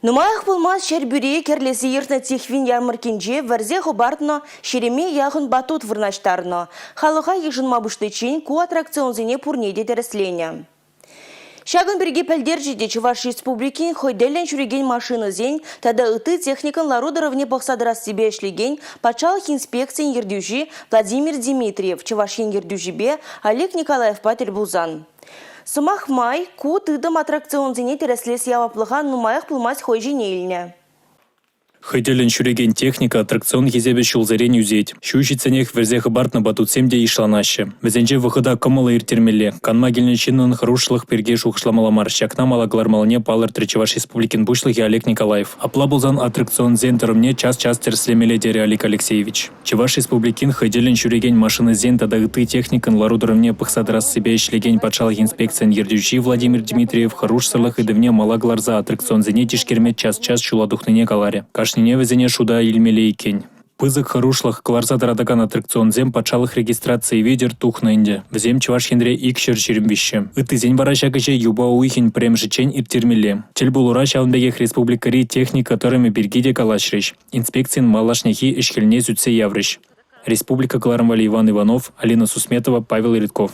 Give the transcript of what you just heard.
Нумаях пулмасть Ҫӗрпӳре кӗрлесе иртнӗ Тихвин ярмӑрккинче вӗрсе хӑпартнӑ ҫирӗме яхӑн батут вырнаҫтарнӑ. Халӑха йышӑнма пуҫличчен ку аттракционсене пурне те тӗрӗсленӗ. Ҫакӑн пирки пӗлтерчӗ те Чӑваш Республикин хӑй тӗллӗн ҫӳрекен машинӑсен тата ытти техникӑн лару-тӑрӑвне пӑхса тӑрассипе ӗҫлекен патшалӑх инспекцийӗн ертӳҫи Владимир Димитриев Чӑваш Ен ертӳҫипе Олег Николаевпа тӗл пулсан. Сӑмах май, ку тытӑм аттракционсене тӗрӗслес яваплӑха нумаях пулмасть хӑй ҫине илнӗ. Хӑй тӗллӗн ҫӳрекен техника аттракцион хисепӗ ҫулсерен ӳсет. Ҫу ҫитсенех вӗрсе хӑпартнӑ батутсем те йышланаҫҫӗ. Вӗсенче вӑхӑта кӑмӑллӑ ирттермелле, канма килнӗ ҫыннӑн хӑрушлӑх пирки шухӑшламалла мар, ҫакна мала кӑлармаллине палӑртрӗ Чӑваш Республикин Пуҫлӑхӗ Олег Николаев. Апла пулсан аттракционсен тӑрӑмне час-час тӗрӗслемелле терӗ Олег Алексеевич. Чӑваш Республикин хӑй тӗллӗн ҫӳрекен машинӑсен тата ытти техникӑн лару-тӑрӑвне пӑхса тӑрассипе ӗҫлекен патшалӑх инспекцийӗн ертӳҫи Владимир Дмитриев хӑрушсӑрлӑх ыйтӑвне мала кӑларса аттракционсене тишкерме час-час ҫула тухнине каларӗ. Кашнине вӗсене шута илмелле иккен. Пысӑк хӑрушлӑх кӑларса тӑратакан аттракционсем патшалӑх регистрацийӗ витӗр тухнӑ ӗнтӗ. Вӗсем Чӑваш Енре 223. Ыттисен вара ҫак ӗҫе юпа уйӑхӗн 1-мӗшӗччен ирттермелле. Тӗл пулура ҫавӑн пекех республикӑри техника тӑрӑмӗ пирки те калаҫрӗҫ. Инспекцин малашнехи ӗҫ-хӗлне сӳтсе яврӗҫ. Республика кӑларӑм валли Иван Иванов, Алина Сусметова, Павел Ильдков.